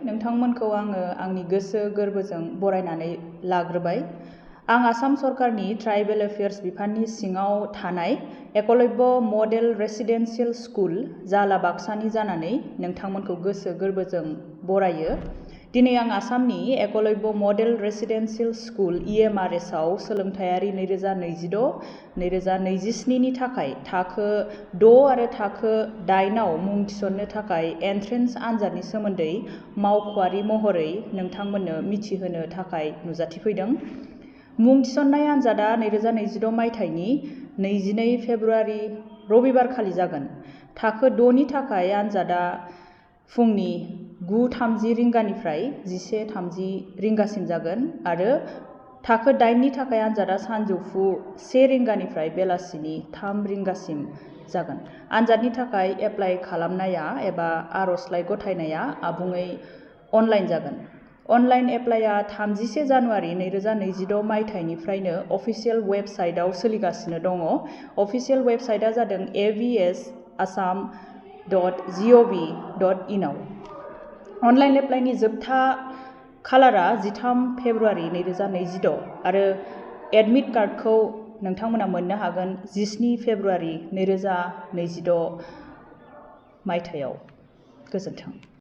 नोंथांमोनखौ आङो आंनि गोसो गोरबोजों बरायनानै लाग्रोबाय। आं आसाम सरकारनि ट्राइबेल एफेयार्स बिफाननि सिङाव थानाय एकलव्य मडेल रेसिडेन्सियेल स्कुल जाला बाक्सानि जानानै नोंथांमोनखौ गोसो गोरबोजों बरायो। दिनै आं आसामनि Eklavya model residential school EMRS आव सोलोंथायारि 2026-2027 नि थाखाय थाखो 6 आरो थाखो 8 आव मुं थिसननो थाखाय एन्ट्रेन्स आनजादनि सोमोन्दै मावख'आरि महरै नोंथांमोननो मिथिहोनो थाखाय नुजाथिफैदों। मुं थिसननाय आनजादा 2026 मायथाइनि 22 फेब्रुआरि रबिबारखालि जागोन। थाखो 6 नि थाखाय आनजादा फुंनि 9:30 रिंगानिफ्राय 11:30 रिंगासिम जागोन आरो थाखो 8 नि थाखाय आनजादा सानजौफु 1 रिंगानिफ्राय बेलासिनि 3 रिंगासिम जागोन। आनजादनि थाखाय एप्लाइ खालामनाया एबा आर'जलाइ गथायनाया आबुङै अनलाइन जागोन। अनलाइन एप्लाइआ 31 जानुवारि 2026 मायथाइनिफ्रायनो अफिसियेल वेबसाइटआव सोलिगासिनो दङ। अफिसियेल वेबसाइटआ जादों avsassam.gov.in आव। अनलाइन एप्लाइनि जोबथा खालारा 13 फेब्रुआरि 2026 आरो एडमिट कार्डखौ नोंथांमोना मोननो हागोन 17 फेब्रुआरि 2026 मायथाइयाव। गोजोन्थों।